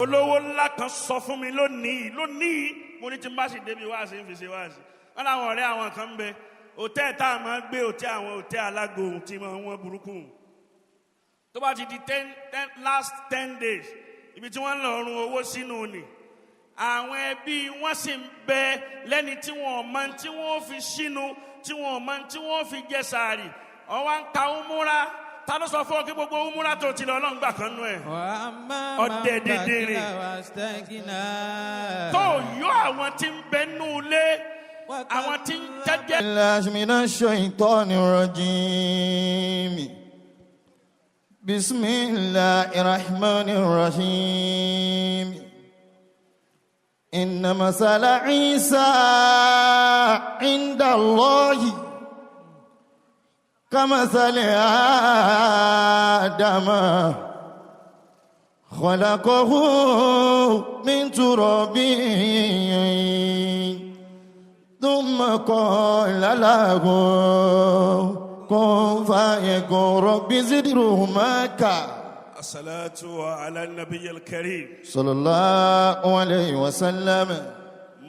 Olówó ńlá kan sọ fún mi lónìí lónìí, mo ní tí n bá sì débi wáàsí ń fi ṣe wáàsí. Wọn làwọn ọ̀rẹ́ àwọn kan ń bẹ hòtẹ́ẹ̀ tá a máa gbé, hòtẹ́ẹ̀ àwọn hòtẹ́ẹ̀ alágbo tí máa wọ́n burúkú. Tó bá ti di ten ten last 10 days, ibi tí wọ́n ń lọ run owó sínú ni. Àwọn ẹbí wọn sì ń bẹ lẹ́ni tí wọ́n mọ tí wọ́n fi sínú, tí wọ́n mọ tí wọ́n fi jẹ sàárì. Ọwọ́ ń ka umura. Ta ló sọ fún ọ kí gbogbo umura tó ti lọ, Ọlọ́run gbà kan nú ẹ̀? Ọdẹ dídìrín tó yọ àwọn tí ń bẹ nú ilé, àwọn tí ń jẹ́jẹ́. بالله من الشيطان الرجيم. بسم الله الرحمن الرحيم. إن مثل عيسى عند الله كمثل آدم، خلقه من تراب ثم قال له كن فيكون. رب زده معك. الصلاة على النبي الكريم. صلى الله عليه وسلم.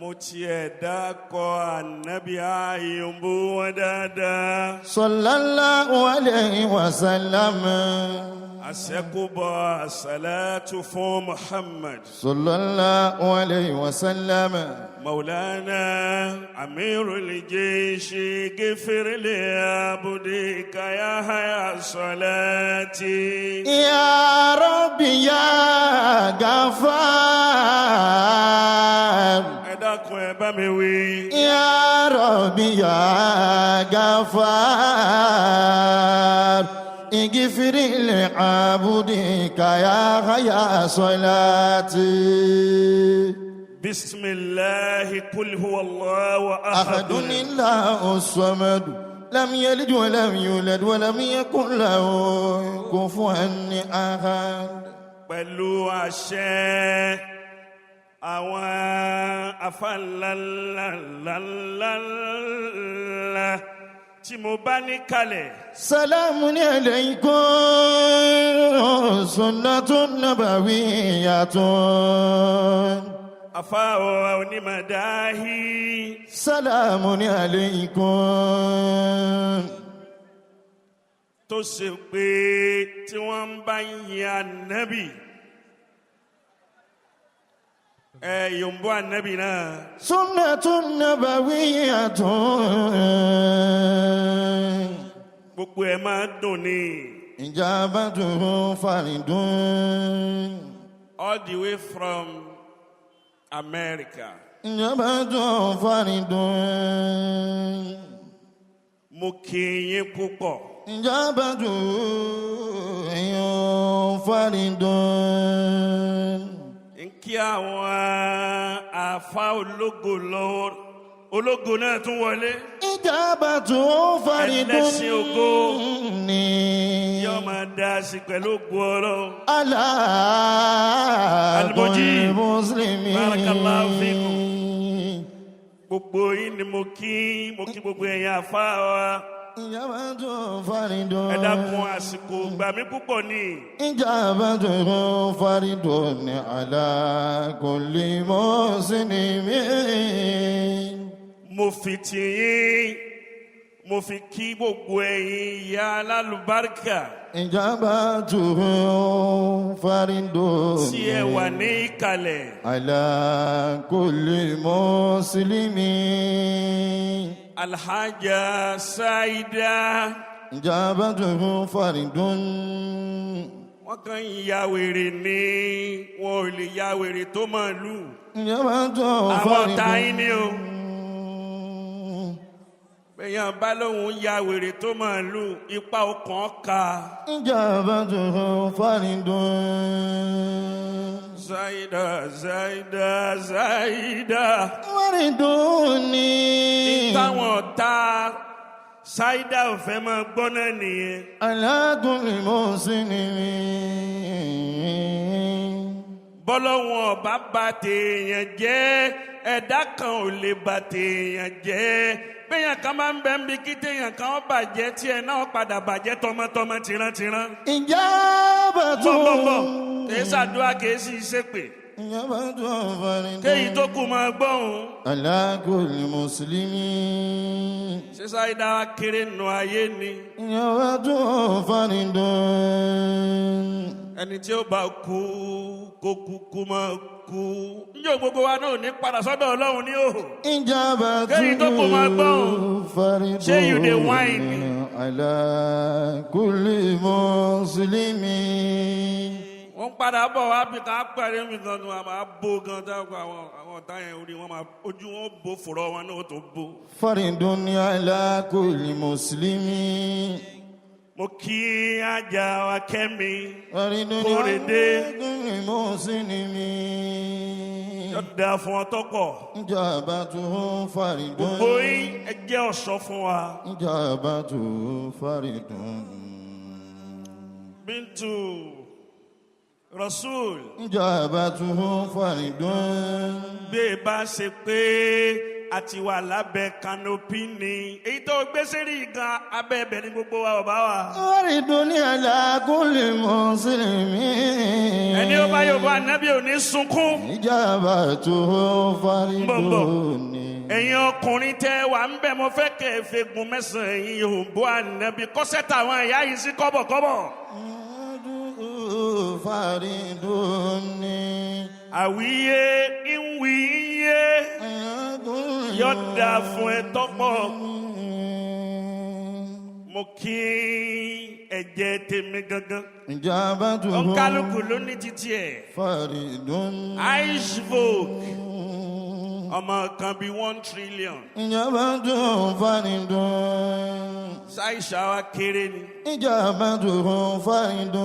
Mo tiẹ̀ dárúkọ ànábì àyùnbó wọn dáadáa. صلى الله عليه وسلم. Àṣẹkùbọ̀ àṣàlátù fún Muhammad. صلى الله عليه وسلم. مولانا أمير الجيش، اغفر لعبدك يا حيا صلاتي. يا ربي يا غفار. Ẹ dákun, ẹ bá mi wí. يا ربي يا غفار، اغفر لعبدك يا حيا صلاتي. بسم الله، قل هو الله أحد. أحد. الله الصمد، لم يلد ولم يولد ولم يكن له كفوا أحد. Pẹ̀lú àṣẹ àwọn afáńláńláńláńlá tí mo bá ní kalẹ̀. سلام عليكم، سنة نبوية. Afáwọ̀ onímọ̀dáhí. سلام عليكم. Tó ṣe pé tí wọ́n ń bá ń yin ànábì, ẹ yòǹbó ànábì náà. سنة نبوية. Gbogbo ẹ máa dùn ní. إجابته فرد. All the way from America. إجابته فرد. Mo kí yín púpọ̀. إجابته فرد. N kí àwọn àfa ológo lọ́wọ́, ológo náà tún wọlé. إجابته فرد. Ẹlẹ́sìn ògo. Yóò máa dá sí pẹ̀lú ògo Ọlọ́run. على المجيب. كل مسلم. بارك الله فيكم. Gbogbo yín ni mo kí, mo kí gbogbo ẹ̀yin àfa wa. إجابته فرد. Ẹ dákun, àsìkò gbà mí púpọ̀ ní. إجابته فرد على كل مسلم. Mo fi tìyín, mo fi kí gbogbo ẹ̀yin ìyá alálùbáríkà إجابته فرد tí ẹ wà ní ìkàlẹ̀. على كل مسلم. Alhaja Saida. إجابته فرد. Wọ́n kàn ń ya wèrè ní, wọn ò lè ya wèrè tó màálù. إجابته Àwọn فرد. ọ̀tá yín ni o. Bẹ́yàn bá lóun ya wèrè tó màálù, ipa ọkàn ka. إجابته فرد. Zaida, Zaida, Zaida. فرد. Táwọn ọ̀tá Saida ò fẹ́ máa gbọ́ náà nìyẹn. على كل مسلم. Bọ́lọ́wọ́n ọba bá tèèyàn jẹ́, ẹ̀dá kan ò lè bà tèèyàn jẹ́. Bẹ́yàn kan máa ń bẹ́ ń bi kí téèyàn kan ó bàjẹ́, tiẹ̀ náà padà bàjẹ́ tọmọtọmọ, tìrantìran. إجابة Bọ̀bọ̀bọ̀ kìí ṣàdúrà, kìí sì ṣépè. إجابة فرد Kéyìí tó kù máa gbọ́hùn. على كل مسلم. Ṣé Sáídà wa kéré nù ayé ni? إجابة فرد. Ẹni tí ó bá kú kó kú kú máa kú. Njẹ́ gbogbo wa náà ò ní padà sọ́dọ̀ Ọlọ́run ní òhò? إجابة Kéyìí tó kù máa gbọ́hùn. فرد Ṣé you dey whine me? على كل مسلم. Wọ́n padà bọ̀ wá bí ká pẹ̀lú mi gan tó máa bó gan táwọn àwọn ọ̀tá yẹn orí wọn máa ojú wọn bó fòrọ̀ wọn náà tó bó. فرد على كل مسلم. Mo kí ajá wa Kẹ́mi فرد Kórèdé. على كل مسلم. Yọ̀dà fún ọ tọkọ̀. إجابته فرد. Gbogbo yín ẹ jẹ́ ọ̀ṣọ́ fún wa. إجابته فرد. Bintu Rasul. إجابته فرد. Bí e bá ṣe pé a ti wà lábẹ́ canopy ni, èyí tó gbé sérí gan abẹ́ ẹbẹ̀ ní gbogbo wa bàbá wa. فرد على كل مسلم. Ẹni ó bá Yorùbá Ànábì ò ní sunkún. إجابته فرد. Bọ̀m̀bọ̀. Ẹ̀yin ọkùnrin tẹ́ wà ń bẹ̀, mo fẹ́ kẹ́ ẹ fegun mẹ́sàn-án ẹ̀yin Yorùbá Ànábì kọ́sẹ́ tàwọn ìyá yìí sí kọ́bọ̀kọ́bọ̀. فرد. Àwíyé ìwì iye yọ̀dà fún ẹ tọ́pọ̀. Mo kí ẹ̀jẹ̀ tèmi gangan. إجابته Òǹkálùkù ló ní títí ẹ̀. فرد. Ice Vogue ọmọ kan bíi 1 trillion. إجابته فرد. Ṣáìṣà wa kéré ni. إجابته فرد.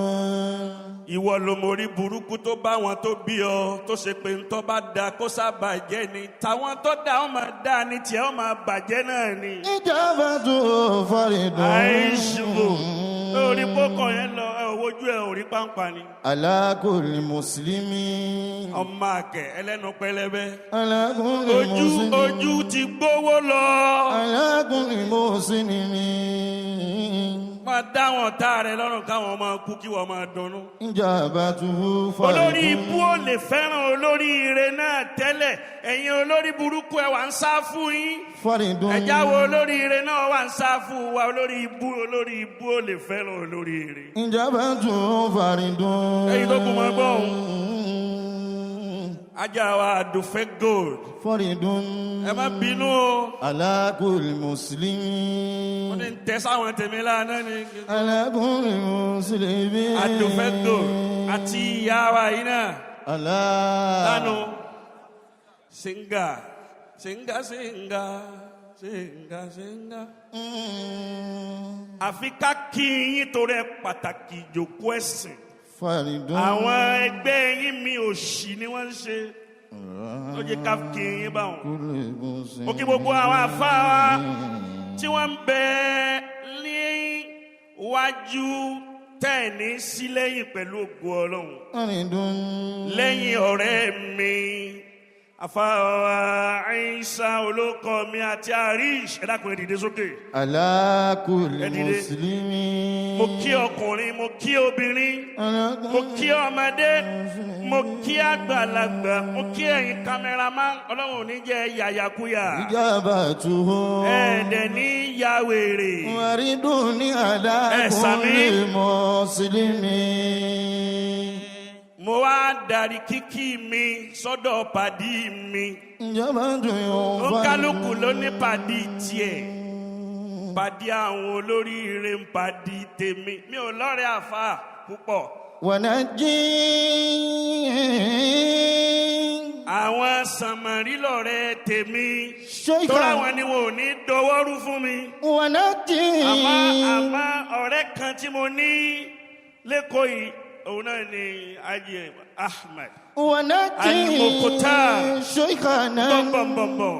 Ìwọ ló mórí burúkú tó bá wọn tó bí ọ tó ṣe pé ntọ́ bá da kó sábà jẹ́ ni tàwọn tó da ọ máa da ni tiẹ̀ ọ máa bàjẹ́ náà ni. إجابته فرد. Àìṣubú orí pókọ̀ yẹn lọ ẹ ò wojú ẹ ò rí pàǹpà ni. على كل مسلم. Ọmọ àkẹ́ ẹlẹ́nu pẹlẹbẹ. على كل Ojú مسلم. ojú ti gbówó lọ. على كل مسلم. Máa dá wọn tá rẹ lọ́rùn káwọn máa kú kí wọ́n máa dunnú. إجابته فرد. Olórí ibú ò lè fẹ́ràn olórí ire náà tẹ́lẹ̀, ẹ̀yin olórí burúkú ẹ wà ń sá fún yín. فرد. Ẹ̀já wo olórí ire náà wà ń sá fún wa? Olórí ibú, olórí ibú ò lè fẹ́ràn olórí ire. إجابته فرد. Ẹ̀yin tó kù máa gbọ́ òun. Ajá wa Àdùfẹ́ Gold. فرد. Ẹ má bínú o. على كل مسلم. Wọ́n ní ń tẹ́ sáwọn tèmi lánàá ni. على كل مسلم. Àdùfẹ́ Gold àti ìyá wa yìí náà. على Lánàá. Singa singa singa singa singa. Àfi ká kí yín torí ẹ pàtàkì ìjókòó ẹ̀sìn. فرد. Àwọn ẹgbẹ́ yín mi ò ṣì ni wọ́n ń ṣe. Ó jẹ́ ká kí yín báwọn. كل مسلم. Mo kí gbogbo àwọn àfáà wa tí wọ́n ń bẹ níwájú tẹ̀ní sí lẹ́yìn pẹ̀lú ògo Ọlọ́run. فرد. Lẹ́yìn ọ̀rẹ́ mi àfáà wa Àìsà olókọ mi àti Arish, ẹ dákun, ẹ dìde sókè. على كل Ẹ dìde. مسلم. Mo kí ọkùnrin, mo kí obìnrin, على mo kí ọmọdé, mo kí àgbàlagbà, mo kí ẹ̀yin cameraman. Ọlọ́run ò ní jẹ́ yàyàkuyà. إجابته Ẹ̀ẹ́dẹ̀ ní ya wèrè. فرد على Ẹ sàmì. كل مسلم. Mo wá darí kíkí mi sọ́dọ̀ pàdí mi. إجابته Òǹkálùkù ló ní pàdí tiẹ̀. Pàdí àwọn olóríire ń pàdí tèmi. Mi ò lọ́rẹ̀ẹ́ àfà púpọ̀. ونجي Àwọn sànmọ́rí lọ́rẹ́ tèmi. شيخا Tó láwọn ni wọn ò ní dọwọ́rú fún mi. ونجي Àmọ́ ọ̀rẹ́ kan tí mo ní lẹ́kọ̀ọ́ yìí, òun náà ni Haji Ahmed. ونجي Al-Mukhtar. شيخنا. Bọ̀m̀bọ̀m̀bọ̀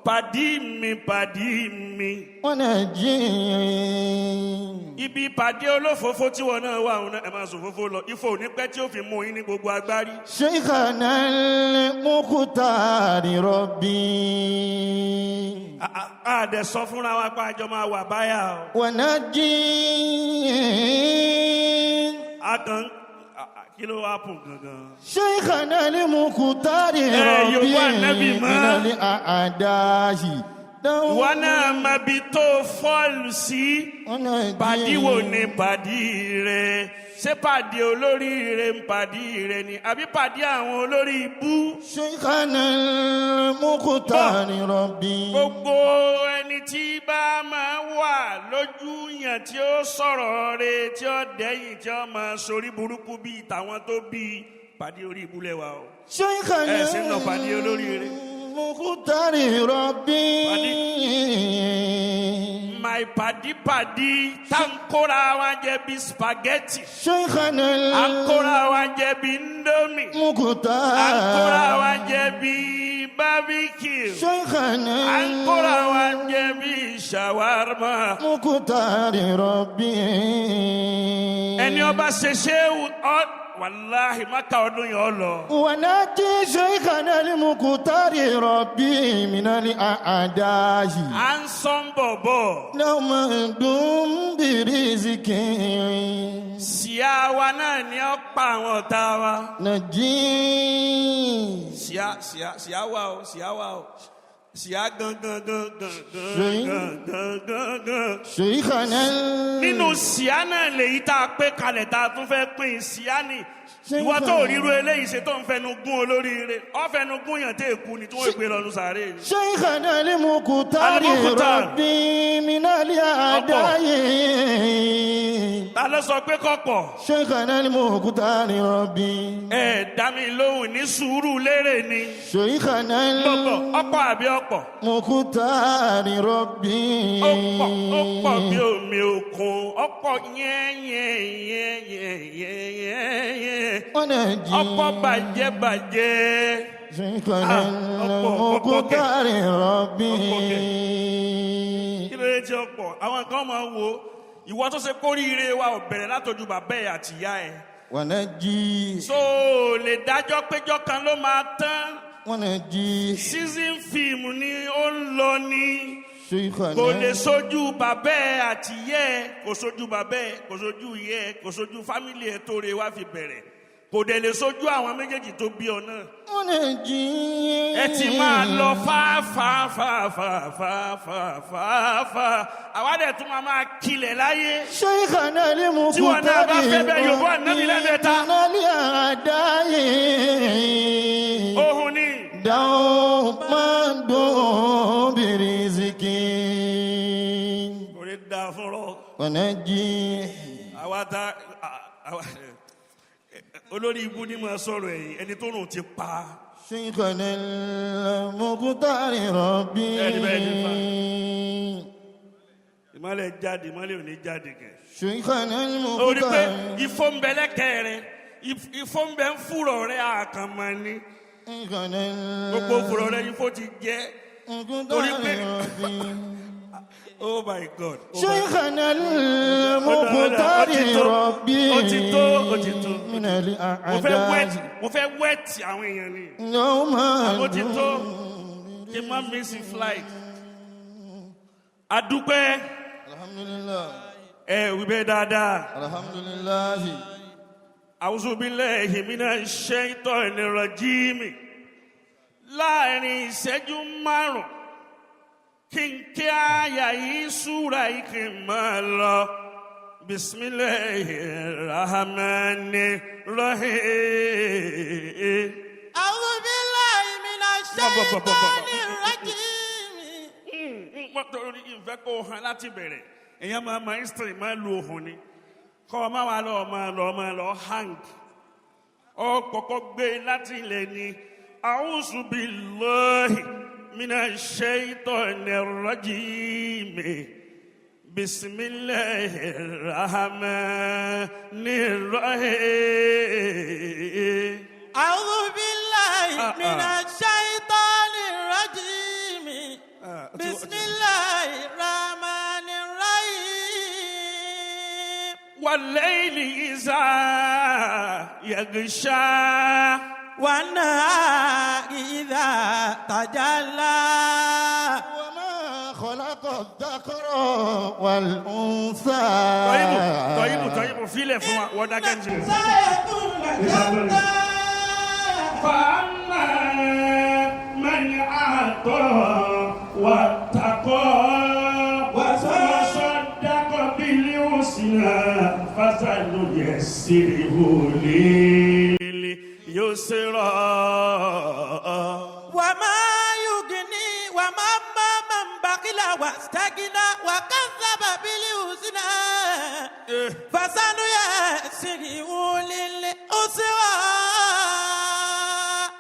pàdí mi, pàdí mi. ونجي Ibi pàdé olófòófó tí wọn náà wà, òun náà ẹ máa sòfófó lọ. Ifo ò ní pẹ́ tí ó fi mú yín ní gbogbo agbárí. شيخنا المختار ربي. A dẹ̀ sọ fúnra wa pé àjọ máa wà báyà o. ونجي A kàn Kí ló wá pùn gangan? شيخنا المختار Eh, ربي Yorùbá Ànábì mọ́. من الأعداء. Ìwọ náà mọ ibi tó fọ́ọ̀lù sí. Pàdí wo ni pàdí rẹ? Ṣé pàdí olóríire ń pàdí rẹ ni? Àbí pàdí àwọn olórí ibú? شيخنا المختار ربي. Gbogbo ẹni tí bá máa wà lójú yàn tí ó sọ̀rọ̀ rẹ, tí ó dẹ́yìn, tí ó máa sorí burúkú bíi tàwọn tó bí pàdé orí ibú lẹ́wà o. شيخنا Eh, ṣe ń lọ pàdé olóríire. المختار ربي. My pàdí pàdí tá ń kóra wa jẹ bí spaghetti, شيخنا à ń kóra wa jẹ bí indomie, à ń kóra المختار wa jẹ bí barbecue, شيخنا à ń kóra wa jẹ bí shawarma. المختار ربي. Ẹni ọba ṣe ṣéwù ọ, wàláhì máka ọdún yẹn ọ lọ. ونجي شيخنا المختار ربي من الأعداء. À ń sọ ń bọ̀ bọ̀. لهم دم برزق. Síá wa náà ni ó pa àwọn ọ̀tá wa. نجي. Síá, síá, síá wa o, síá wa o, síá gangan gangan Ṣèyí. gangan gangan gan. شيخنا Nínú síá náà lèyí tá a pé kalẹ̀ tá a tún fẹ́ pín síá ni. Ṣé Ìwọ tó nǹkan- ríru eléyìí ṣe tó ń fẹnu gún olóríire, ọ fẹnu gún yàn tẹ́ èkú ni tí wọ́n gbé lọ́nu sàárè ni. شيخنا المختار المختار. ربي من الأعداء. Ta ló sọ pé kọ̀pọ̀? شيخنا المختار ربي. Ẹ dá mi lóhùn ní sùúrù lérè ni. شيخنا Gbọ̀gbọ̀ ọ̀pọ̀ àbí ọ̀pọ̀? المختار ربي. Ó pọ̀, ó pọ̀ bí omi òkun, ọ̀pọ̀ yẹ́nyẹ́nyẹ́nyẹ́nyẹ́nyẹ́, ونجي. ọ̀pọ̀ bàjẹ́ bàjẹ́. شيخنا Ah, ọ̀pọ̀, ọ̀pọ̀ kẹ̀. المختار ربي. Ọ̀pọ̀ kẹ̀. Kí ló dé tí ọ̀pọ̀ àwọn kan máa ń wo ìwọ tó ṣe kóríire wa ò bẹ̀rẹ̀ látọjú bàbá ẹ̀ àtìyá ẹ̀? ونجي. So ò lè dájọ́ péjọ kan ló máa tán. ونجي. Season film ni ó ń lọ ní. شيخنا Kò lè sojú bàbá ẹ àtìyẹ́ ẹ, kò sojú bàbá ẹ, kò sojú ìyẹ́ ẹ, kò sojú fámìlì ẹ tó re wá fi bẹ̀rẹ̀, kò dẹ̀ lè sojú àwọn méjèèjì tó bí ọ náà. ونجي. Ẹ ti máa lọ fáfáfáfáfáfáfá, àwa dẹ̀ tún máa máa kilẹ̀ láyé. شيخنا Tí wọn náà bá المختار fẹ́ bẹ́ẹ̀, Yorùbá Ànábì lẹ́ẹ̀mẹ́ta. من الأعداء. Ohun ni. دوما دون برزقي. Kò lè dáa fún ọ. ونجي. Àwa ta olórí ibú ni mo sọ̀rọ̀ ẹ̀yìn ẹni tó rùn ti pa. شيخنا المختار ربي. Ẹni bẹ́ẹ̀ ni fa. Ìmọ̀lẹ̀ jáde, ìmọ̀lẹ̀ ò ní jáde kẹ̀. شيخنا Ó rí pé المختار. ifo ń bẹ lẹ́kẹ̀ẹ́ rẹ, ifo ń bẹ ń fúrọ̀ rẹ àkànmọ́ ni. شيخنا Gbogbo fúrọ̀ rẹ ifo ti jẹ́. Torí المختار pé- ربي. Oh my God. Oh my شيخنا المختار Ó ti tó, ربي. ó ti tó, ó ti tó. من Mo fẹ́ الأعداء. wẹ́ẹ̀tì, mo fẹ́ wẹ́ẹ̀tì àwọn èèyàn ni. يوما Ó ti tó kí n má miss flight. Adúpẹ́. الحمد لله. Ẹ wí bẹ́ẹ̀ dáadáa. الحمد لله. أعوذ بالله من الشيطان الرجيم. Láàrin ìṣẹ́jú 5 kí n kí àyà yìí, súra yìí, kí n máa lọ. بسم الله الرحمن الرحيم. أعوذ بالله من الشيطان الرجيم. Wọ́n torí ìfẹ́ kó hàn láti bẹ̀rẹ̀, èèyàn máa ma history máa lu ohun ni kọ́ ọ máa wà lọ máa lọ máa lọ hang ọ kọ́kọ́ gbé láti ilẹ̀ ni. أعوذ بالله من الشيطان الرجيم، بسم الله الرحمن الرحيم. أعوذ بالله آه، من آه. الشيطان الرجيم. آه، بسم الله الرحمن الرحيم. والليل إذا يغشى. والنهار إذا تجلى. وما خلق الذكر والأنثى. Tọ́yìnbù, tọ́yìnbù, tọ́yìnbù, fílẹ̀ fún wa, wọ́n dákẹ́ ń jẹ. سيكون. تجلى. فأما من أعطى واتقى وصدق بالحسنى فسنيسره لليسرى. وما يغني وما ما من بخل واستغنى وكذب بالحسنى فسنيسره للعسرى.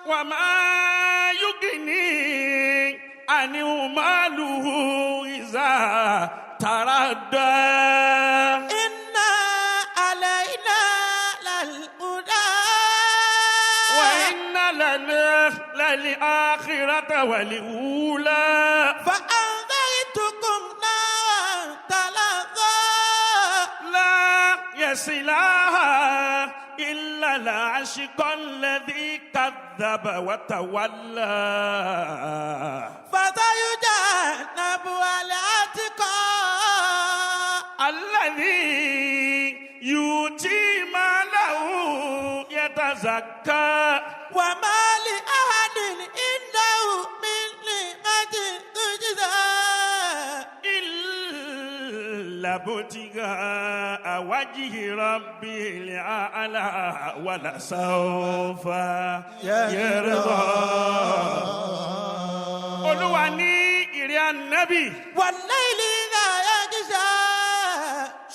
وما يغني عنه ماله إذا تردى. إن علينا للهدى. وإن لنا للآخرة والأولى. فأنذرتكم نارا تلظى. لا يصلاها إلا الأشقى الذي كذب وتولى. فسيجنبها الأتقى. الذي يؤتي ماله يتزكى. وما لأحد عنده من نعمة تجزى. إلا ابتغاء وجه ربه الأعلى ولسوف يرضى. Olúwa ní ìrẹ́ ànábì. والليل إذا يغشى.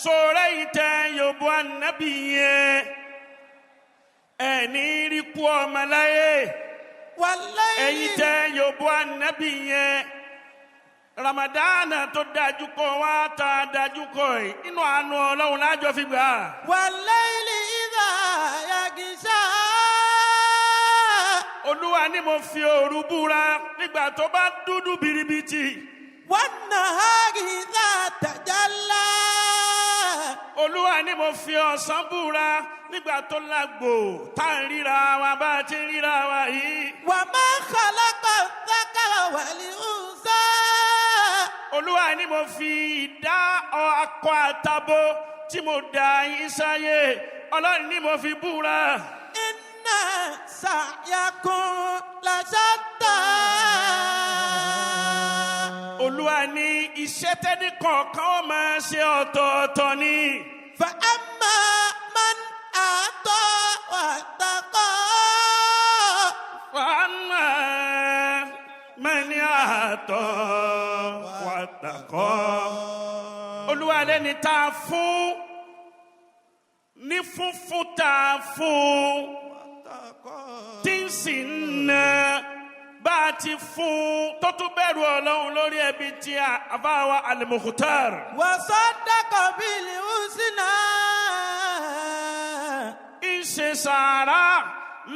Sọ̀rọ̀ ìtẹ̀ yòbó ànábì yẹn ẹni rí kú ọmọ láyé. والليل Ẹ̀yin tẹ́ yòbó ànábì yẹn, Ramadana tó dájú kọ wá tá a dájú kọ yìí, inú àánú Ọlọ́run lájọ fi gbà. والليل إذا يغشى. Olúwa ní mo fi òru búra nígbà tó bá dúdú biribiti. والنهار إذا تجلى. Olúwa ní mo fi ọ̀sán búra nígbà tó lágbo tá à ń ríra wa bá a ti ń ríra wa yìí. وما خلق الذكر والأنثى. Olúwa ní mo fi ìdá akọ àtabo tí mo dá yín sáyé, Ọlọ́run ní mo fi búra. إن سعيكم لشتى. Olúwa ní iṣẹ́ tẹ́ni kọ̀ọ̀kan ó máa ṣe ọ̀tọ̀ọ̀tọ̀ ni. فأما من أعطى واتقى. فأما من أعطى واتقى. Olúwa lẹ́ni tá a fún ní fúnfún tá a fún tí ń sì ń na bá a ti fún tó tún bẹ̀rù Ọlọ́run lórí ẹbí tí a àbáwa Al-Mukhtar. وصدق بالحسنى. Ń ṣe sàárà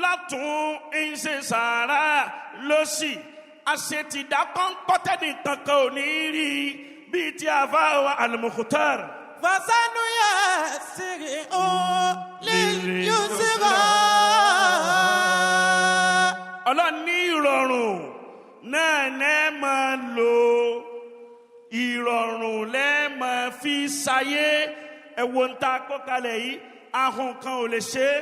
látún, ń ṣe sàárà lọ́sì, àṣetìdá kọ́ńkọ́tẹ́nì kankan ò ní rí bíi ti àbáwa Al-Mukhtar. فسنيسره لليسرى. Ọlọ́run ní ìrọ̀rùn náà lẹ́ máa lò, ìrọ̀rùn lẹ́ máa fi ṣayé. Ẹ̀wọ̀n tá a kó kalẹ̀ yìí, ahun kan ò lè ṣe é,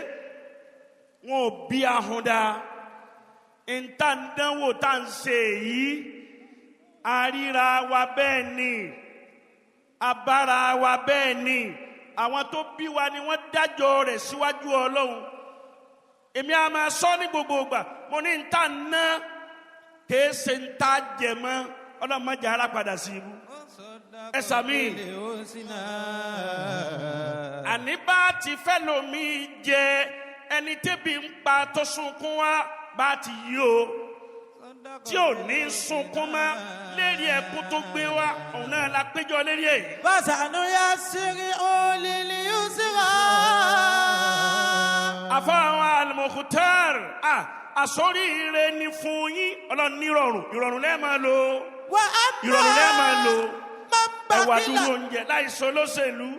wọn ò bí ahun dáa níta ń dánwò tá à ń ṣe yìí. Àríra wa bẹ́ẹ̀ ni, abára wa bẹ́ẹ̀ ni, àwọn tó bí wa ni wọ́n dájọ́ rẹ̀ síwájú Ọlọ́run. Èmi a máa sọ ní gbogbo ìgbà, mo ní ń tà ná kìí ṣe ń tà jẹ mọ́. Ọlọ́mọdé ara padà sí ibú. Ẹ sàmì. Àní bá ti fẹ́ lomi jẹ ẹni tẹ́bi ń pa tó sunkún wá bá ti yí o tí ò ní sunkún mọ́ lérí ẹkún tó gbé wá, òun náà la péjọ lérí èyí. فسنيسره لليسرى. Àfọwọ́n Al-Mukhtar, àsórí ire ni fún yín. Ọlọ́run ní ìrọ̀rùn, ìrọ̀rùn lẹ́ẹ̀ máa lò, وأما ìrọ̀rùn lẹ́ẹ̀ máa lò. من Ẹwà بخل. dúró oúnjẹ láìsọ lóṣèlú,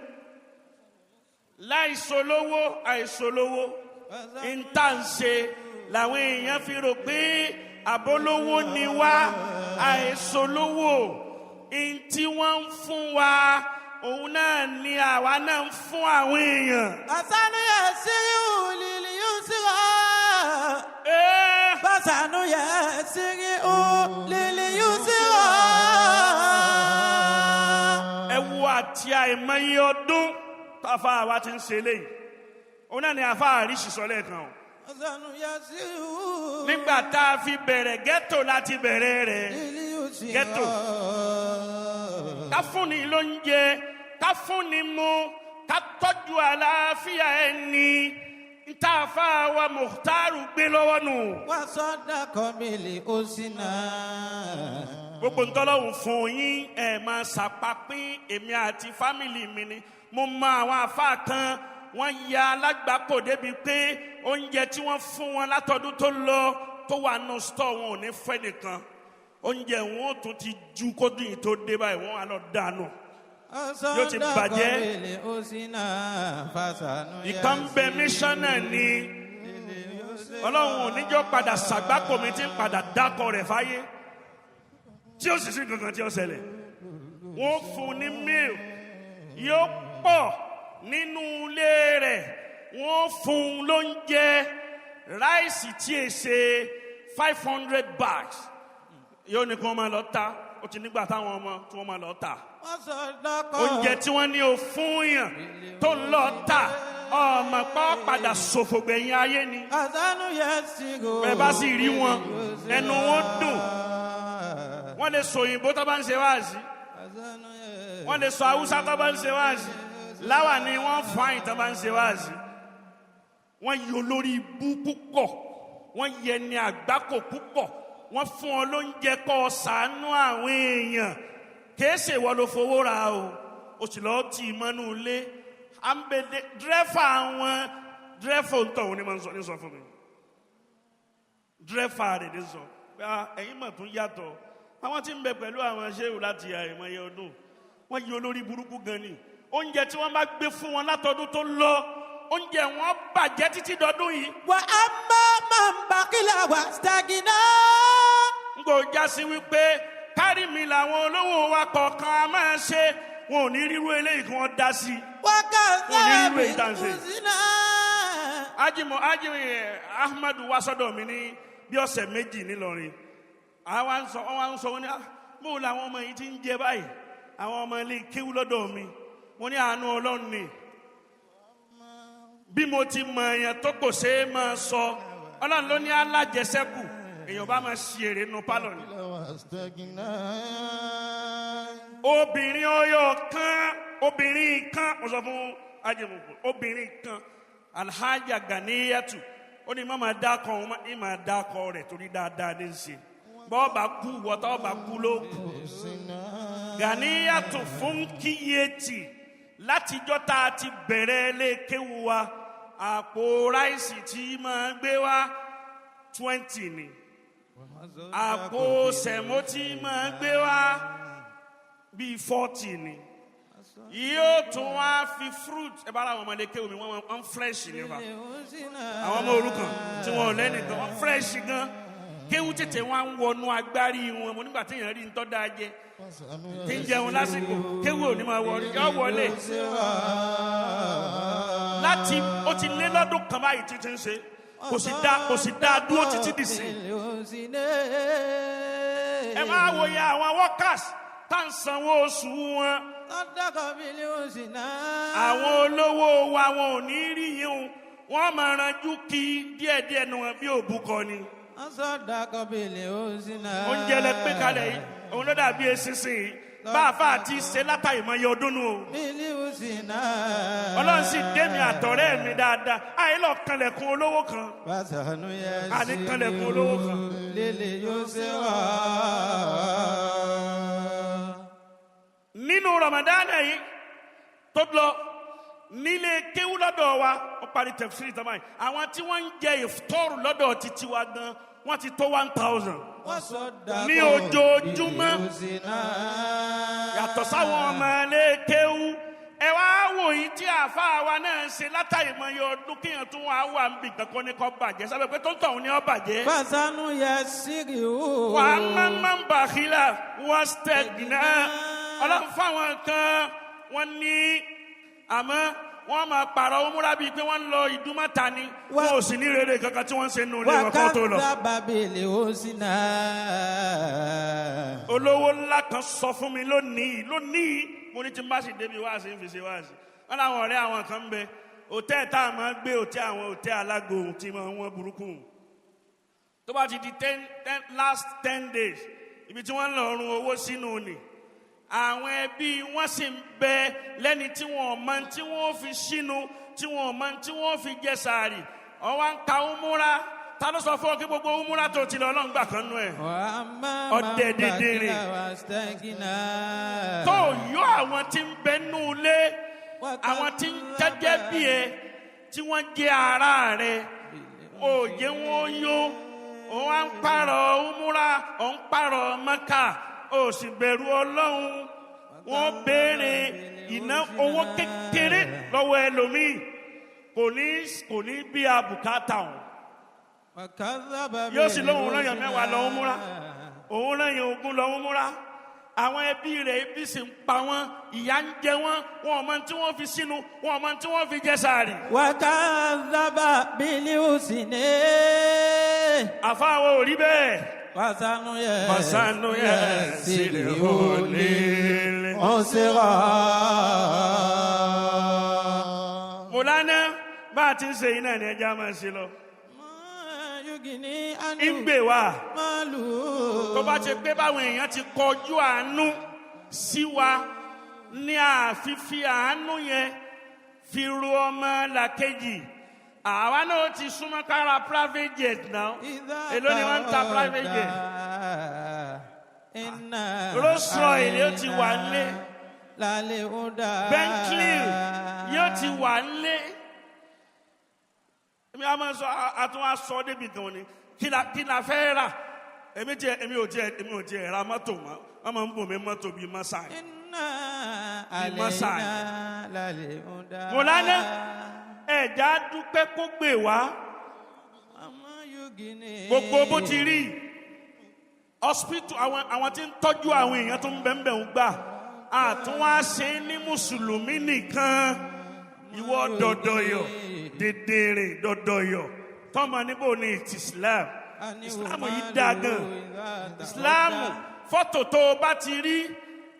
láìsọ lówó, àìsọ lówó níta ń ṣe làwọn èèyàn fi rò pé àbólówó ni wá. Àìsọ lówó ntí wọ́n ń fún wa, òun náà ni àwa náà ń fún àwọn èèyàn. فسنيسره لليسرى. فسنيسره لليسرى. Ẹ wo àti àìmọye ọdún táfa wa ti ń ṣe léyìí, òun náà ni àfa àríṣì sọ lẹ́ẹ̀kan o. فسنيسره Nígbà tá a fi bẹ̀rẹ̀ ghetto láti bẹ̀rẹ̀ rẹ̀. لليسرى. Ghetto. Ká fúnni lóúnjẹ, ká fúnni mu, ká tọ́jú àlàáfíà ẹni ntàfà wa Mukhtaru gbé lọ́wọ́ nù. وصدق بالحسنى. Gbogbo ntọ́lọ́hùn fún yín, ẹ̀ máa ṣàpapín èmi àti family mi ni. Mo mọ àwọn àfa kan, wọ́n ya alágbàpọ̀ débi pé oúnjẹ tí wọ́n fún wọn látọdún tó lọ tó wà nù store, wọn ò ní fẹ́ nìkan. Oúnjẹ wọn ò tún ti ju kódùn yìí tó dé báyìí, wọ́n á lọ dànù, yóò ti bàjẹ́. Ìkan bẹ, mísánná ni, Ọlọ́run ò níjọ́ padà ṣàgbákò mi tí ń padà dákọ̀ rẹ̀ fáyé, tí ó sì sí kankan tí ó ṣẹlẹ̀. Wọ́n fún ní milk, yóò pọ̀ nínú ilé rẹ̀. Wọ́n fún un lóúnjẹ, rice tí è ṣe 500 bags, yóò ní kí wọ́n máa lọ ta. Ó ti nígbà táwọn ọmọ tí wọ́n máa lọ ta oúnjẹ tí wọ́n ní o fún yàn tó ń lọ ta, ọmọ pa padà ṣòfò gbẹ̀yìn ayé ni. Bẹ́ẹ̀ bá sì rí wọn, ẹnu wọn dùn. Wọ́n lè sọ òyìnbó tó bá ń ṣe wáàsí, wọ́n lè sọ haúsá tó bá ń ṣe wáàsí, láwà ni wọ́n fàáyìn tó bá ń ṣe wáàsí. Wọ́n yọ lórí ibú púpọ̀, wọ́n yẹ ní àgbákò púpọ̀. Wọ́n fún ọ lóúnjẹ kọ́ ọ ṣàánú àwọn èèyàn. Kìí ṣe ìwọ ló fowó ra o, o sì lọ́ọ́ tì í mọ́nú ilé. À ń bẹ dírẹ́fà wọn, dírẹ́fà ń tọ̀ wọn ni máa ń sọ ní sọ fún mi, dírẹ́fà rẹ̀ ní sọ pé, "Ah, ẹ̀yin mọ̀ tún yàtọ̀." Àwọn tí ń bẹ pẹ̀lú àwọn ṣéwù láti àìmọye ọdún, wọ́n yí olórí burúkú gan ni. Oúnjẹ tí wọ́n bá gbé fún wọn látọdún tó lọ, oúnjẹ wọn bàjẹ́ títí dọdún yìí. وأما من بخل واستغنى. N kò já sí wípé kárí mi làwọn olówó wa kọ̀ọ̀kan a máa ṣe. Wọn ò ní rírú eléyìí kí wọ́n dá sí i. وكذب Onírúurú èyí tá à ń ṣe. بالحسنى. Ajimu Ajimu Ahmadu wá sọ́dọ̀ mi ní bí ọ̀sẹ̀ 2 nílọrin. Àwa ń sọ, wọ́n wá ń sọ, wọ́n ní, "Ah, bó làwọn ọmọ yìí ti ń jẹ báyìí?" Àwọn ọmọ ilé kéwú lọ́dọ̀ mi, mo ní àánú Ọlọ́run ni. Bí mo ti mọ èèyàn tó kò ṣeé máa sọ, Ọlọ́run ló ní alájẹsẹ́kù, èèyàn bá máa ṣe èrè nu pálọ̀ ni. واستغنى. Obìnrin ọyọ kan, obìnrin kan, mo sọ fún ajimugu, obìnrin kan, Alhaja Ganiyatu, ó ní má máa dákọ òun, ní máa dákọ rẹ̀ torí dáadáa ní í ṣe. Bọ́ọ̀bà kú wọ́tá ọba kú ló kú. Ganiyatu fún kíyètì, látijọ́ tá a ti bẹ̀rẹ̀ lékéwu wa, àpò rice tí máa gbé wá 20 ni, àpò semo tí máa gbé wá bíi 40 ni. Yóò tún wá fi fruit. Ẹ bá ra àwọn ọmọdé kéwì mi, wọ́n fresh nípa àwọn ọmọ òrukàn tí wọn ò lẹ́nìkan, wọ́n fresh gan. Kéwù tètè wọn á ń wọnú agbárí wọn. Mo nígbà téèyàn rí ntọ́ dáa jẹ, tí ń jẹun lásìkò, kéwù ò ní máa wọlé, yọ wọlé. Láti ó ti lé lọ́dún kan báyìí títí ń ṣe, kò sì dá dúró títí dì sí. Ẹ máa wòye àwọn workers tá à ń sanwó oṣù wọn. Àwọn olówó wa, wọn ò ní rí yín o, wọn máa ranjú kí díẹ̀díẹ̀ nu wọn bí òbúkọ ni. Oúnjẹ lẹ pé kalẹ̀ yìí, òun ló dàbí eṣinṣin yìí bá a fa àti ṣe látàìmọye ọdún nù o. Ọlọ́run sì dé mi àtọ̀rẹ́ mi dáadáa, àyè lọ kanlẹ̀kùn olówó kan. Àní kanlẹ̀kùn olówó kan. لليسرى. Nínú Ramadan yìí tó lọ, nílé kéwú lọ́dọ̀ wa, ó parí tafsiri tán báyìí, àwọn tí wọ́n ń jẹ ìfutọ́rù lọ́dọ̀ títí wa gan, wọ́n ti tó 1,000 ní ojoojúmọ́, yàtọ̀ sáwọn ọmọ ilé kéwú. Ẹ wá wò yìí tí àáfàá wa náà ń ṣe látàìmọye ọdún, kéèyàn tún wá wà ń bì kankan ní kò bàjẹ́ sábẹ́ pé tó ń tọ̀hún ní ó bàjẹ́. فسنيسره. Wà á máa ń بخل واستغنى. Ọlọ́run fáwọn kan, wọ́n ní àmọ́ Wọ́n máa pààrọ̀ umura bíi pé wọ́n ń lọ ìdúmọ̀ta ni. Wọn ò sì ní rere kankan tí wọ́n ń ṣe nù ilé wọn kó tó lọ. وكذب بالحسنى. Olówó ńlá kan sọ fún mi lónìí lónìí, mo ní tí n bá sì débi wáàsí ń fi ṣe wáàsí. Wọn làwọn ọ̀rẹ́ àwọn kan ń bẹ, hòtẹ́ẹ̀ tá a máa gbé, hòtẹ́ẹ̀ àwọn hòtẹ́ẹ̀ alágbo tí máa ń wọ́n burúkú. Tó bá ti di ten ten last 10 days, ibi tí wọ́n ń lọ run owó sínú ni. Àwọn ẹbí wọn sì ń bẹ lẹ́ni tí wọn ò mọ tí wọ́n fi sínú, tí wọn ò mọ tí wọ́n fi jẹ sàárì. Ọwọ́ ń ka umura. Ta ló sọ fún ọ kí gbogbo umura tó ti lọ, Ọlọ́run gbà kan nú ẹ̀? وأما Ọdẹ من بخل dídìrín. واستغنى. Tó yọ àwọn tí ń bẹ nú ilé, àwọn tí ń jẹ́jẹ́ bí ẹ, tí wọ́n jẹ́ ara rẹ, òye wọn yó. Òun á ń pààrọ̀ umura, òun pààrọ̀ Mẹ́kà, ó sì bẹ̀rù Ọlọ́run. Wọ́n béèrè ìná owó kékeré lọ́wọ́ ẹlòmíì, kò ní bí abùkátà òun. وكذب Yóò sì lóun rán yàn 10 lọ umura, بالحسنى. Òun rán yàn 20 lọ umura. Àwọn ẹbí rẹ̀, ebi sì ń pa wọ́n, ìyà ń jẹ wọ́n, wọn ò mọ tí wọ́n fi sínú, wọn ò mọ tí wọ́n fi jẹ sàárì. وكذب بالحسنى. Àfáwọn ò rí bẹ́ẹ̀. وسنيسره وسنيسره للعسرى. Mọ̀lánà, bá a ti ń ṣe yìí náà ni ẹja máa ń ṣe lọ. ما يغني عنه Ń gbè wá. ماله. Tó bá ṣe pé báwọn èèyàn ti kọjú àánú sí wa ní àfífi àánú yẹn fi ru ọmọ làkejì, àwa náà ti súnmọ́ kára private jet náà. إذا Èló ni wọ́n ń ta private jet? إنا Rolls Royce yóò ti wà nílé. للهدى. Bentley yóò ti wà nílé. Èmi a máa sọ, àtún wá sọ débi gan ni, kí la fẹ́ rà? Èmi ò tiẹ̀ ra mọ́tò mọ́. Wọ́n máa ń bò mí mọ́tò bíi mọ́sá. إنا Mọ́sá. علينا للهدى. Mọ̀lánà, ẹ̀já dúpẹ́ kó gbè wá. وما يغني. Gbogbo bó ti rí hospital, àwọn tí ń tọ́jú àwọn èèyàn tó ń bẹ̀ǹbẹ̀ ń gbà àtúnwá ṣe ní mùsùlùmí nìkan. Ìwọ dọ̀dọ̀yọ̀, dèdèrè dọ̀dọ̀yọ̀, tọ́mọ níbo ni ti Islam? Islam yìí dáa gan. Islam, fọ́tò tó o bá ti rí,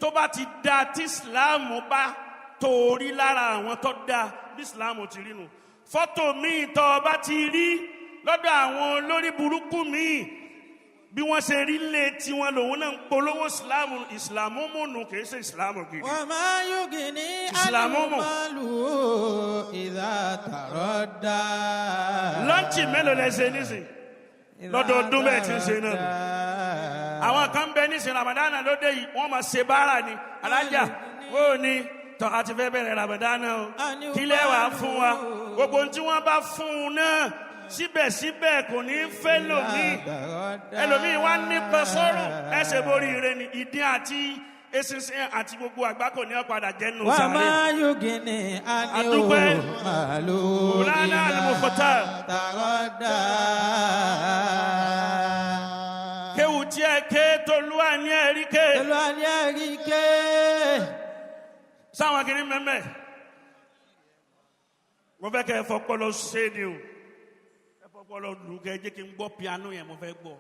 tó bá ti da, tí Islam bá tó o rí lára àwọn tó dáa, bí Islam ti rí nu. Fọ́tò míì tó o bá ti rí lọ́dọ̀ àwọn olórí burúkú míì, bí wọ́n ṣe rí lé tiwọn lòun náà ń polówó Islam. Islam múnu, kì í ṣe Islam gidi. وما يغني Ìsìlámù عنه mọ̀. ماله إذا تردى. Launch mélòó lẹ ṣe nísìn lọ́dọọdún bẹ́ẹ̀ tí ń ṣe náà nù? Àwọn kan bẹ nísìn, Ramadana lóde yìí, wọ́n máa ṣe báárà ni. Alájà ó ní tọ́, a ti fẹ́ bẹ̀rẹ̀ Ramadana o, kí lẹ́ wàá fún wa? Gbogbo ohun tí wọ́n bá fún un náà, síbẹ̀síbẹ̀ kò ní í fẹ́ lòmíì. Ẹlòmíì wá nípa sọ́rùn ẹsẹ̀ borí ire ni ìdín àti eṣinṣin àti gbogbo àgbákò ní ọ̀padà jẹ́nu وما sáré. يغني عنه Adúpẹ́. ماله Mọ̀lánà إذا Al-Mukhtar. تردى. Kéwù tí ẹ ké, tolúwa ní ẹ̀rí ké. Olúwa ní ẹ̀rí ké. Sáwọn kìíní mẹ́mẹ́, mo fẹ́ kẹ́ ẹ fọpọlọ ṣe ni o. Ẹ fọpọlọ lù kẹ́ ẹ jẹ́ kí n gbọ́ piano yẹn, mo fẹ́ gbọ́.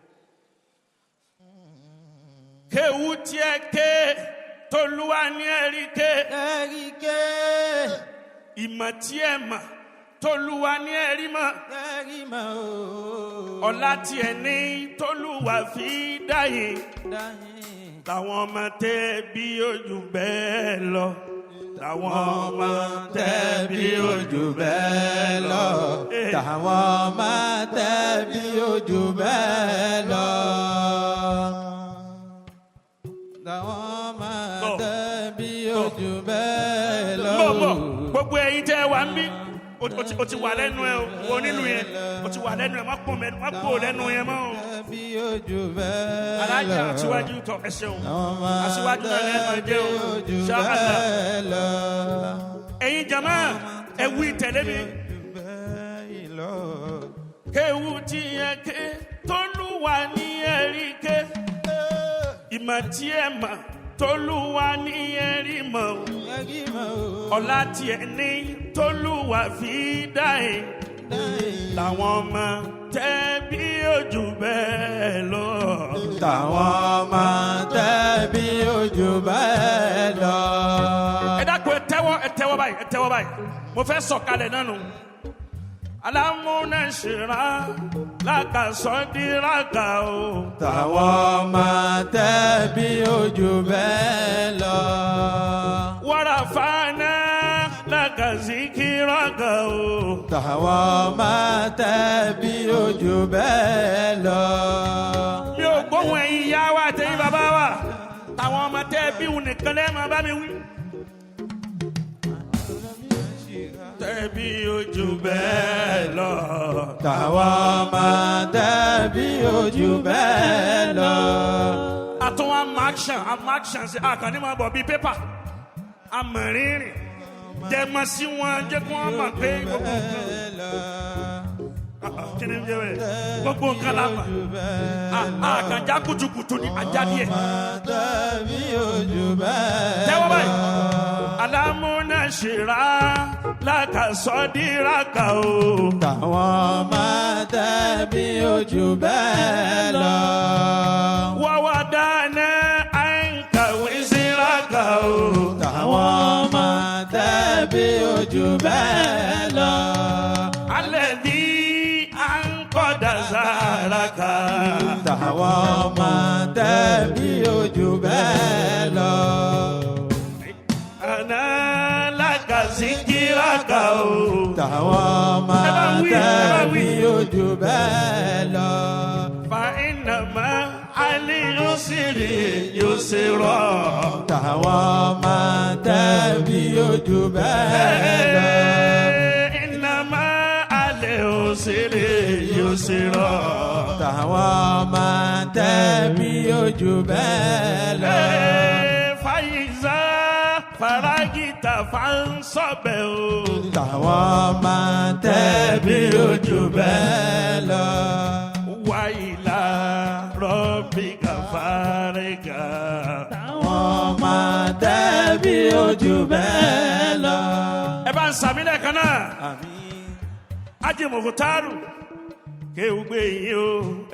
Kéwù tí ẹ ké, tolúwa ní ẹ̀rí ké. Ẹ̀rí ké. Ìmọ̀ tí ẹ mọ̀, tolúwa ní ẹ̀rí mọ̀. Ẹ̀rí mọ̀ o. Ọlá tí ẹ ní, tolúwa fi dáyé. Dáhìn. Làwọn ọmọ tẹ bí ojú bẹ́ẹ̀ lọ, làwọn ọmọ tẹ bí ojú bẹ́ẹ̀ lọ. Tàwọn ọmọ tẹ́ bí ojú bẹ́ẹ̀ lọ. Tàwọn ọmọ Tọ́. tẹ́ bí ojú bẹ́ẹ̀ lọ. Bọ̀ bọ̀, gbogbo ẹ̀yin tẹ́ wà ń bí, o ti wà lẹ́nu ẹ o. Wo nínú yẹn, o ti wà lẹ́nu ẹ. Má kó mẹ, má kó lẹ́nu yẹn mọ́ o. Tẹ́ bí ojú bẹ́ẹ̀ lọ. Alájà aṣíwájú tọ, ẹ ṣeun. Tàwọn ọmọ Aṣíwájú náà lẹ́nu ẹ tẹ́ jẹ́ bí o. ojú Ṣáàlà. bẹ́ẹ̀ lọ. Ẹ̀yin jama, ẹ wí tẹ̀lé mi. Ojú bẹ́ẹ̀ lọ. Kéwù tí ẹ ké, tólúwa ní ẹ̀rí ké. Ìmọ̀ tí ẹ mọ̀. Tolúwa ní ẹ̀rí mọ̀. Ọlá tiẹ̀ ní tolúwa fi dá ẹ̀. Làwọn ọmọ tẹ́ bí ojú bẹ́ẹ̀ lọ. Tàwọn ọmọ tẹ́bí ojú bẹ́ẹ̀ lọ. Ẹ dákun, ẹ tẹ́wọ́, ẹ tẹ́wọ́ báyìí, ẹ tẹ́wọ́ báyìí. Mo fẹ́ sọ̀kalẹ̀ náà nù. Alámúnáṣírà lákàsọ́díràkà o. Tàwọn ọmọ tẹ́bí ojú bẹ́ẹ̀ lọ. Wàràfàánà lákàzíkíràkà o. Tàwọn ọmọ tẹ́bí ojú bẹ́ẹ̀ lọ. Mi ò gbóhùn ẹ̀yin ìyá wa àtẹ̀yin bàbá wa. Tàwọn ọmọ tẹ́ bí wù nìkan lẹ́ẹ̀ máa bá mi wí. Tẹ́ bí ojú bẹ́ẹ̀ lọ. Tàwọn ọmọ tẹ́bí ojú bẹ́ẹ̀ lọ. Àtúnwá action action sí àkànní máa bọ̀ bíi pépà. Amọ̀rìnrìn jẹ́ mọ́ sí wọn, jẹ́ kí wọ́n mọ̀ pé gbogbo nǹkan. Kí ni ń jẹ́ bẹ́ẹ̀? Gbogbo nǹkan la mọ̀. Àkànjá kutukutu ni ajá díẹ̀. Tẹ́bí ojú bẹ́ẹ̀ Tẹ́wọ́ báyìí. Alámúnáṣírà lákàsọ́díràkà o. Tàwọn ọmọ tẹ́bí ojú bẹ́ẹ̀ lọ. Wọ́wọ́ dáná àǹkàwé síràkà o. Tàwọn ọmọ tẹ́bí ojú bẹ́ẹ̀ lọ. Alẹ́ bí àǹkọ̀dà sàràkà. Tàwọn ọmọ tẹ́bí ojú bẹ́ẹ̀ lọ. Àná lákàsíkíràkà o. Tàwọn ọmọ Ẹ bá wí, ẹ bá wí. tẹ́bí ojú bẹ́ẹ̀ lọ. Fa ìnàmá aliyusiri yusirọ. Tàwọn ọmọ tẹ́bí ojú bẹ́ẹ̀ lọ. Ìnàmá aliyusiri yusirọ. Tàwọn ọmọ tẹ́bí ojú bẹ́ẹ̀ lọ. Fàyíṣà faragita fansọ̀bẹ̀ o. Tàwọn ọmọ tẹ́bí ojú bẹ́ẹ̀ lọ. Wàyílà rọ̀bì kàfàrẹ́gà. Tàwọn ọmọ tẹ́bí ojú bẹ́ẹ̀ lọ. Ẹ bá ń sàmì lẹ́ẹ̀kan náà. Àmín. Ájì Mùkútárù kéwùgbé yín o,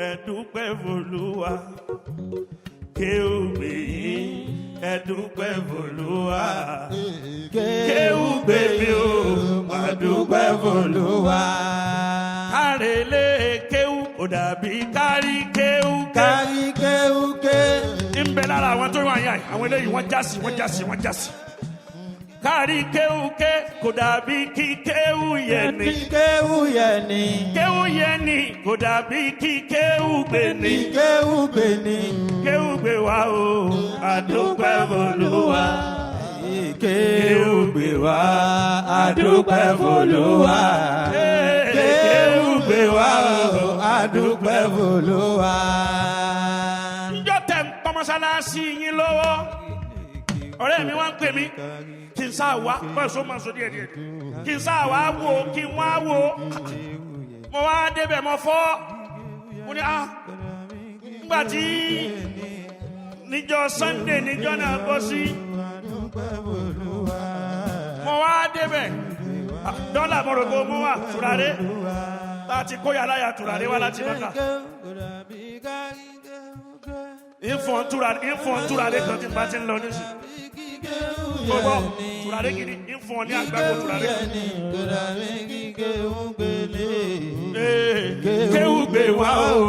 ẹ dúpẹ́ f'Olúwa. Kéwùgbé yín, ẹ dúpẹ́ f'Olúwa. Kéwùgbé mi o, má dúpẹ́ f'Olúwa. Olúwa. Kárẹ̀lé kéwù kò dàbí kárí kéwù kéwù. Kárí kéwúké. Ń bẹ lára àwọn tó wà yàn yìí, àwọn eléyìí wọ́n jásí, wọ́n jásí, wọ́n jásí. Kárí kéwù ké kò dàbí kí kéwù yẹn ni. Kéwú yẹ ni. Kéwù yẹn ni kò dàbí kí kéwù gbé ni. Kéwú gbé ni. Kéwù gbé wa o, àdúpẹ́ f'Olúwa. Kéwú gbé wá, àdúpẹ́ f'Olúwa. Kéwú gbé wá o, àdúpẹ́ f'Olúwa. Njọ́ tẹ̀ ń kọ́ mọ́sálásí yín lọ́wọ́. Ọ̀rẹ́ mi wá ń pè mí kí n sáà wá bọ́ọ̀sọ máa sọ díẹ̀ díẹ̀ kí n sáà wá wò kí n wá wò. Mo wá débẹ̀, mo fọ́, mo ní ah, nígbà tí níjọ́ Sunday níjọ́ náà bọ́ sí, mo wá débẹ̀. Ah, dọ́là mo rò pé mo wà tùràrí láti kó yàrá yà tùràrí wá láti Mẹ́kà. Ìfọ̀n tùràrí kan tí n bá ti ń lọ nísìnyí gbogbo tùràrí gidi, ìfọ̀n ní àgbàgbọ́ tùràrí kan. Kéwù gbé wá o,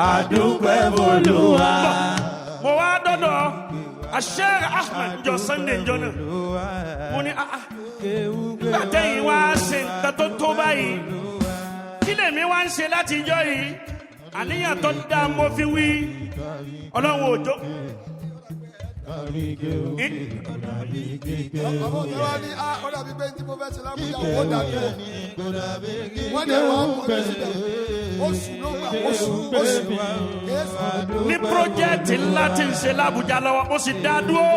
Àdúpẹ́ f'Olúwa. Mo wá dọ́dọ̀ Sheikh Ahmed jọ Sunday jọ náà. Mo ní ah ah, nígbà tẹ́yìn wá ṣe nǹkan tó tó báyìí, kí lèmi wá ń ṣe láti ijọ́ yìí? Àníyàn tó dáa mo fi wí. Ọlọ́run òjò. Ọmọ mi wá ní á, ó dàbí pé tí mo fẹ́ ṣe lábújá owó dàbí o. Wọ́n dẹ̀ wọ́n kọ́ mi síbẹ̀. Oṣù ló gbà, oṣù, oṣù kéésù. Ní pírójẹ́tì ńlá tí ń ṣe lábújá lọ́wọ́, mo sì dá dúró.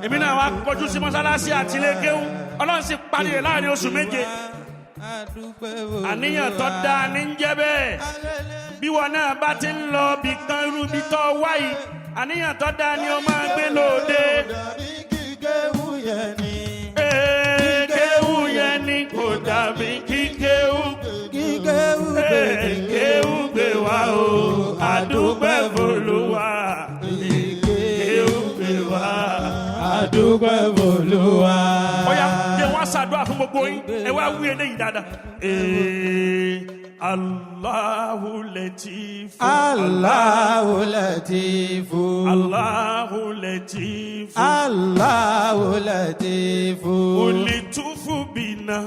Èmi náà wá kọjú sí mọ́sálásí àti ilé kéwú. Ọlọ́run sì parí rẹ̀ láàrin oṣù 7. Àníyàn tó dáa ní ń jẹ́ bẹ́ẹ̀. Bí wọn náà bá ti ń lọ bí kan irú bí tó wá yìí, àníyàn tó dáa ni ó máa gbé lóde. Dàbí kíkéwú yẹn ni. Ee, Kéwú yẹn ni kò dàbí kíkéwú. Kíkéwú gbé Ee, Kéwú gbé wá o, àdúpẹ́ f'Olúwa. Kéwú gbé wá. Àdúpẹ́ f'Olúwa. Ọ̀yá, jẹ́ wọ́n ṣàdúrà fún gbogbo yín, ẹ wá wí eléyìí dáadáa. Ee, Allahu Latifu. Allahu Latifu. Allahu Latifu. Allahu Latifu. Ulitufu bina.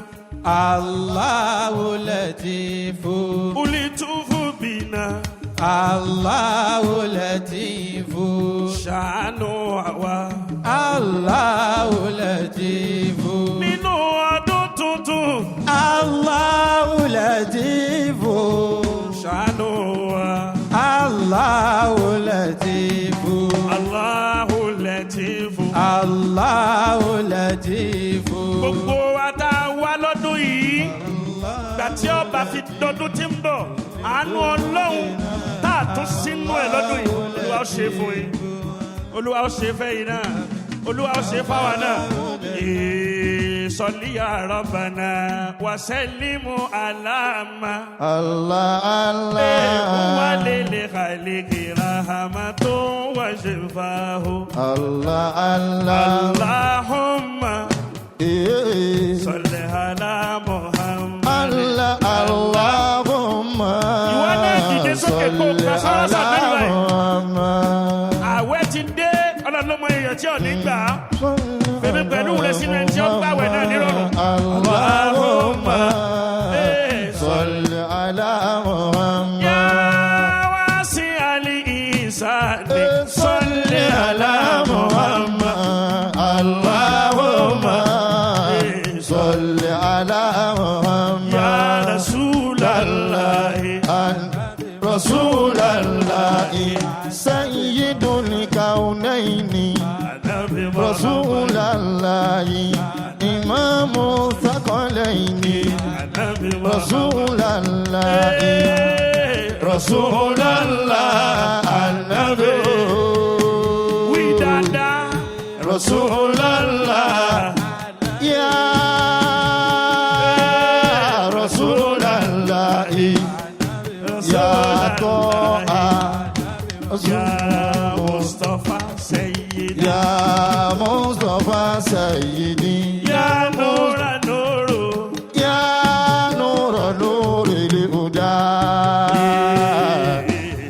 Allahu Latifu. Ulitufu bina. Allahu Latifu. Ṣàánú àwa. Allahu Latifu. Nínú ọdún tuntun. Allahu Latifu. Ṣàánú wa. Allahu Latifu. Allahu Latifu. Allahu Latifu. Gbogbo wa tá a wá lọ́dún yìí, gbà tí ọba fi dọdún tí ń bọ̀, àánú Ọlọ́run tá a tún sínú ẹ̀ lọ́dún yìí, Olúwa ó ṣe fún yín. Olúwa ó ṣe fẹ́ yín náà. Olúwa ó ṣe fáwa náà. Ìsọ̀líyà Rabbana wa sallimu alama. Allah Allah. Wa lil khalqi rahmatun wa shifahu. Allah Allah. Allahumma Eh. salli ala Muhammad. Allah Allahumma. Ìwọ náà dìde sókè kó o ka sọ́rọ́ salli sàmẹ́lì ala báyìí. Muhammad. Àwẹ̀ ti dé, Ọlọ́run ló mọ èèyàn tí ò ní gbà á. Fèmí pẹ̀lú rẹ sínú ẹni tí ó gbàwẹ̀ náà nírọ̀rùn. Allahumma Eh. salli ala Muhammad. Ya wasi al-insani, salli ala Muhammad. Allahumma Eh. salli ala Muhammad. Ya Rasulallah. Rasulallah sayyidul kaunaini. Ànábì Muhammad. Rasulallah imamu thaqalaini. Ànábì Muhammad. Rasulallah Eh. Rasulallah Annabi. Wí dáadáa. Rasulallah Ya Rasulallah Ya Toha Ya Mustafa Sayyidi. Ya Mustafa Sayyidi Ya Nura Nuru. Ya Nura Nuri Huda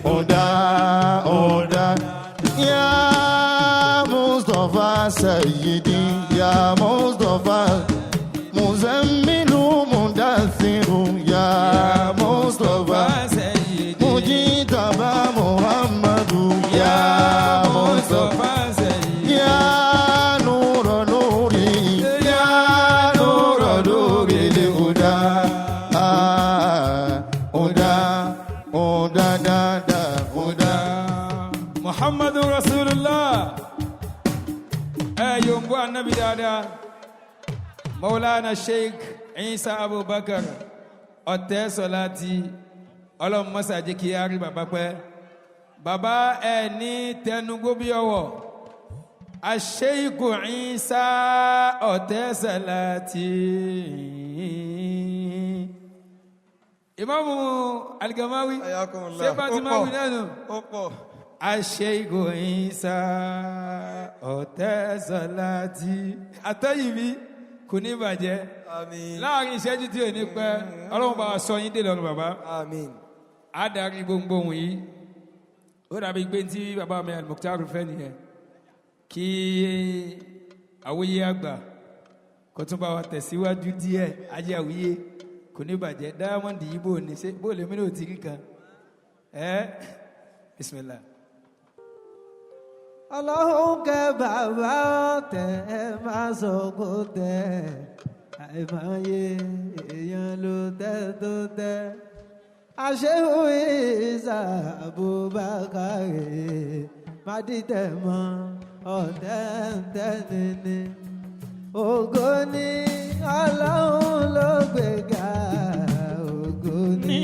Huda Huda Ya Mustafa Sayyidi Ya Mustafa Muzammilu Mudathiru Ya Mustafa Mujitaba Muhammadu Ya Mustafa Ya Nura Nuri Ya Nura Nuri Huda Ah, Huda Huda da da Huda Muhammadu Rasulullah. Ẹ yòǹbó anabi dáadáa. Maulana Sheikh Isa Abubakar ọ̀tẹ́ sọ̀láti ọlọ́run mọ́sá jẹ́ kí á rí bàbá pẹ́. Bàbá ẹ ní tẹnugbó bí ọwọ́. Asheikh Isa ọ̀tẹ́ sọ̀láti. Ìmáàmù Aligamawi Ayakumullah. ṣé bá ti máa wí náà nù? Ó pọ̀. Aṣeigo Isa ọ̀tẹ́sọ̀láti. Àtọ́yìnbí kò ní bàjẹ́. Àmín. Láàrin ìṣẹ́jú tí ò ní pẹ́, Ọlọ́run bá wa sọ yín dé lọ́rùn bàbá. Àmín. Á darí gbohùngbohùn yìí. Ó dàbí pé tí bàbá mi Al-Mukhtar fẹ́ nìyẹn. Kí àwòye àgbà kó tún bá wa tẹ̀síwájú díẹ̀ ajé àwòye kò ní bàjẹ́. Dáyámọ́ndì yìí bò ní ṣe bó lèmi náà ò ti rí kan. Ẹ́ bismillah. Ọlọ́run kẹ́ bàbá ọ̀tẹ̀ ẹ máa sọ̀kò tẹ̀ àìmọye èèyàn ló tẹ́ tó tẹ́. Àṣehùn Ìsá Abubakar Mádìtẹ̀ mọ́ ọ̀tẹ̀ ń tẹ́ nínú. Ògo ni Ọlọ́run ló gbéga ògo ni.